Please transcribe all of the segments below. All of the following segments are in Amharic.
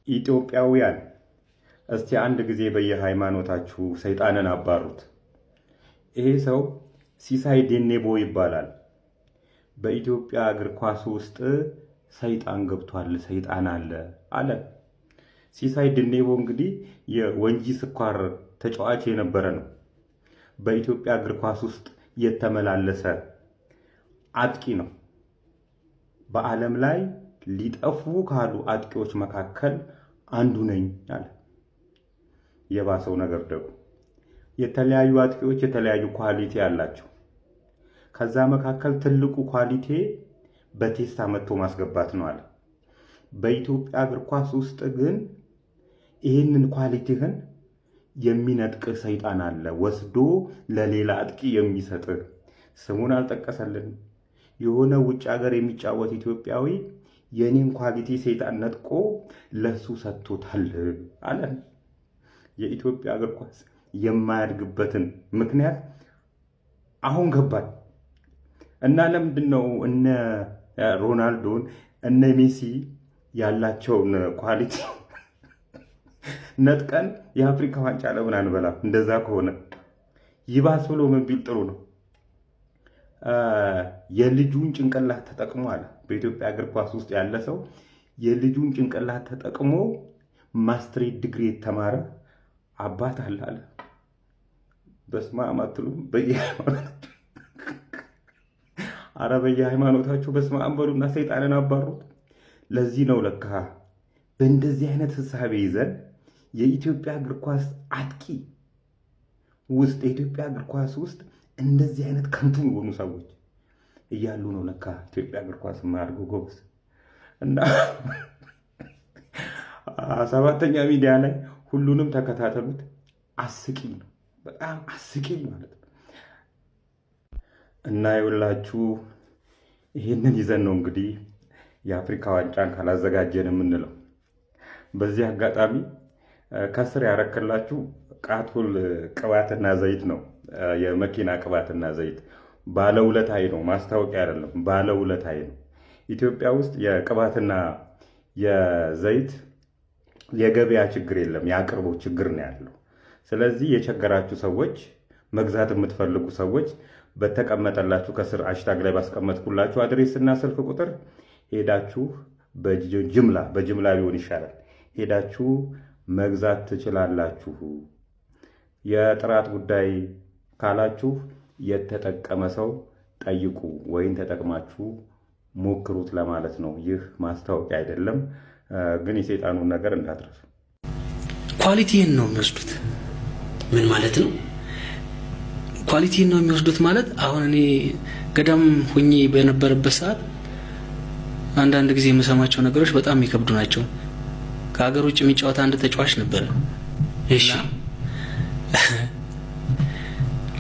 ኢትዮጵያውያን፣ እስቲ አንድ ጊዜ በየሃይማኖታችሁ ሰይጣንን አባሩት። ይሄ ሰው ሲሳይ ዴኔቦ ይባላል። በኢትዮጵያ እግር ኳስ ውስጥ ሰይጣን ገብቷል፣ ሰይጣን አለ አለ። ሲሳይ ዴኔቦ እንግዲህ የወንጂ ስኳር ተጫዋች የነበረ ነው። በኢትዮጵያ እግር ኳስ ውስጥ የተመላለሰ አጥቂ ነው። በዓለም ላይ ሊጠፉ ካሉ አጥቂዎች መካከል አንዱ ነኝ አለ። የባሰው ነገር ደግሞ የተለያዩ አጥቂዎች የተለያዩ quality አላቸው። ከዛ መካከል ትልቁ quality በቴስታ መቶ ማስገባት ነው አለ። በኢትዮጵያ እግር ኳስ ውስጥ ግን ይህንን quality ህን የሚነጥቅህ ሰይጣን አለ፣ ወስዶ ለሌላ አጥቂ የሚሰጥህ። ስሙን አልጠቀሰልንም። የሆነ ውጭ ሀገር የሚጫወት ኢትዮጵያዊ የኔን quality ሰይጣን ነጥቆ ለሱ ሰጥቶታል አለን። የኢትዮጵያ እግር ኳስ የማያድግበትን ምክንያት አሁን ገባን። እና ለምንድን ነው እነ ሮናልዶን እነ ሜሲ ያላቸውን quality ነጥቀን የአፍሪካ ዋንጫ ለምን አንበላም? እንደዛ ከሆነ ይባስ ብሎ ምን ቢል ጥሩ ነው? የልጁን ጭንቅላት ተጠቅሞ አለ። በኢትዮጵያ እግር ኳስ ውስጥ ያለ ሰው የልጁን ጭንቅላት ተጠቅሞ ማስትሬት ዲግሪ የተማረ አባት አለ አለ። በስመ አብ አትሉም? አረ በየሃይማኖታችሁ በስመ አብ በሉና ሰይጣንን አባሩት። ለዚህ ነው ለካ በእንደዚህ አይነት ህሳቤ ይዘን የኢትዮጵያ እግር ኳስ አጥቂ ውስጥ፣ የኢትዮጵያ እግር ኳስ ውስጥ እንደዚህ አይነት ከንቱ የሆኑ ሰዎች እያሉ ነው ለካ ኢትዮጵያ እግር ኳስ የማያድገው፣ ጎበዝ። እና ሰባተኛ ሚዲያ ላይ ሁሉንም ተከታተሉት። አስቂኝ ነው፣ በጣም አስቂኝ ማለት ነው። እና ይኸውላችሁ ይህንን ይዘን ነው እንግዲህ የአፍሪካ ዋንጫን ካላዘጋጀን የምንለው። በዚህ አጋጣሚ ከስር ያረክላችሁ ቃቱል ቅባትና ዘይት ነው። የመኪና ቅባትና ዘይት ባለውለታዬ ነው፣ ማስታወቂያ አይደለም። ባለውለታዬ ነው። ኢትዮጵያ ውስጥ የቅባትና የዘይት የገበያ ችግር የለም፣ የአቅርቦት ችግር ነው ያለው። ስለዚህ የቸገራችሁ ሰዎች፣ መግዛት የምትፈልጉ ሰዎች በተቀመጠላችሁ ከስር hashtag ላይ ባስቀመጥኩላችሁ address እና ስልክ ቁጥር ሄዳችሁ በጅምላ፣ በጅምላ ቢሆን ይሻላል፣ ሄዳችሁ መግዛት ትችላላችሁ። የጥራት ጉዳይ ካላችሁ የተጠቀመ ሰው ጠይቁ ወይም ተጠቅማችሁ ሞክሩት ለማለት ነው። ይህ ማስታወቂያ አይደለም፣ ግን የሰይጣኑን ነገር እንዳትረሱ። Quality ን ነው የሚወስዱት። ምን ማለት ነው? Quality ን ነው የሚወስዱት ማለት አሁን እኔ ገዳም ሁኜ በነበረበት ሰዓት አንዳንድ ጊዜ የምሰማቸው ነገሮች በጣም የሚከብዱ ናቸው። ከሀገር ውጭ የሚጫወት አንድ ተጫዋች ነበረ።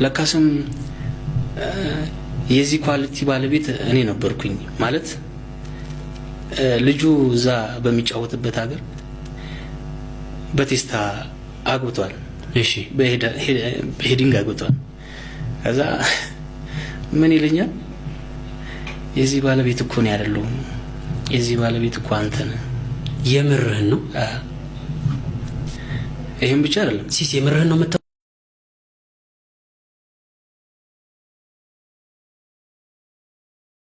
ለካስም የዚህ quality ባለቤት እኔ ነበርኩኝ። ማለት ልጁ እዛ በሚጫወትበት ሀገር በቴስታ አግብቷል። በ heading አግብቷል። ከዛ ምን ይለኛል? የዚህ ባለቤት እኮ እኔ አይደለሁም፣ የዚህ ባለቤት እኮ አንተ ነህ። የምርህን ነው? ይህም ብቻ አይደለም። ሲስ የምርህን ነው የምታወራው?